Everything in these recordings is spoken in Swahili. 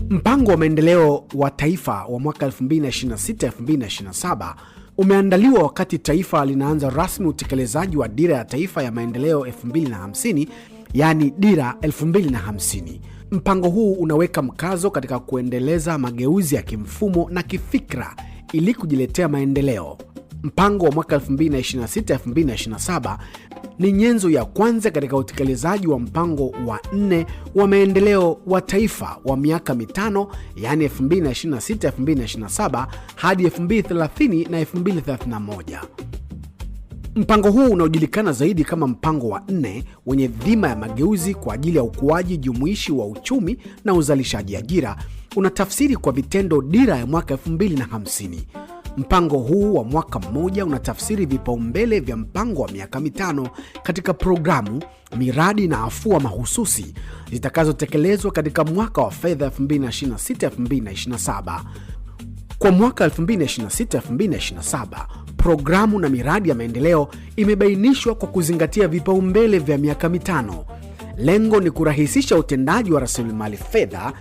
Mpango wa maendeleo wa taifa wa mwaka 2026-2027 umeandaliwa wakati taifa linaanza rasmi utekelezaji wa Dira ya Taifa ya Maendeleo 2050, yaani Dira 2050. Mpango huu unaweka mkazo katika kuendeleza mageuzi ya kimfumo na kifikra ili kujiletea maendeleo. Mpango wa mwaka 2026-2027 ni nyenzo ya kwanza katika utekelezaji wa mpango wa nne wa maendeleo wa taifa wa miaka mitano, yaani 2026-2027 hadi 2030 na 2031. Mpango huu unaojulikana zaidi kama mpango wa nne wenye dhima ya mageuzi kwa ajili ya ukuaji jumuishi wa uchumi na uzalishaji ajira unatafsiri kwa vitendo dira ya mwaka 2050. Mpango huu wa mwaka mmoja unatafsiri vipaumbele vya mpango wa miaka mitano katika programu, miradi na afua mahususi zitakazotekelezwa katika mwaka wa fedha 2026-2027. Kwa mwaka 2026-2027, programu na miradi ya maendeleo imebainishwa kwa kuzingatia vipaumbele vya miaka mitano. Lengo ni kurahisisha utendaji wa rasilimali fedha,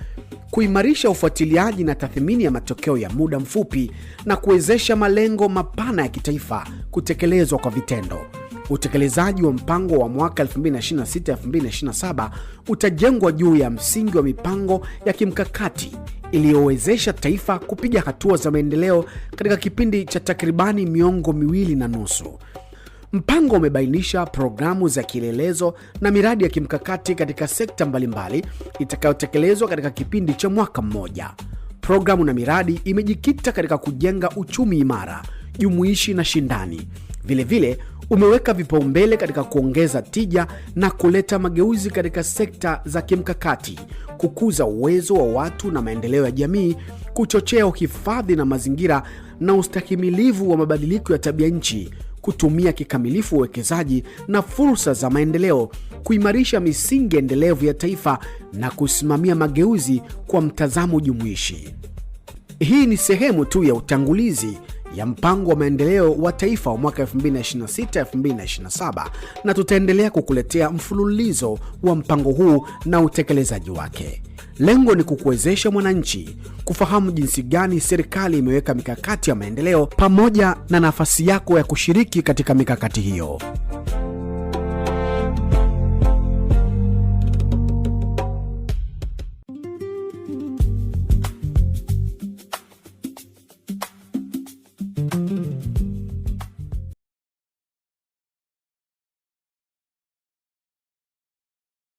kuimarisha ufuatiliaji na tathmini ya matokeo ya muda mfupi na kuwezesha malengo mapana ya kitaifa kutekelezwa kwa vitendo. Utekelezaji wa mpango wa mwaka 2026-2027 utajengwa juu ya msingi wa mipango ya kimkakati iliyowezesha taifa kupiga hatua za maendeleo katika kipindi cha takribani miongo miwili na nusu. Mpango umebainisha programu za kielelezo na miradi ya kimkakati katika sekta mbalimbali itakayotekelezwa katika kipindi cha mwaka mmoja. Programu na miradi imejikita katika kujenga uchumi imara, jumuishi na shindani. Vilevile umeweka vipaumbele katika kuongeza tija na kuleta mageuzi katika sekta za kimkakati, kukuza uwezo wa watu na maendeleo ya jamii, kuchochea uhifadhi na mazingira na ustahimilivu wa mabadiliko ya tabia nchi, kutumia kikamilifu uwekezaji na fursa za maendeleo, kuimarisha misingi endelevu ya taifa na kusimamia mageuzi kwa mtazamo jumuishi. Hii ni sehemu tu ya utangulizi ya mpango wa maendeleo wa taifa wa mwaka 2026-2027 na tutaendelea kukuletea mfululizo wa mpango huu na utekelezaji wake. Lengo ni kukuwezesha mwananchi kufahamu jinsi gani serikali imeweka mikakati ya maendeleo pamoja na nafasi yako ya kushiriki katika mikakati hiyo.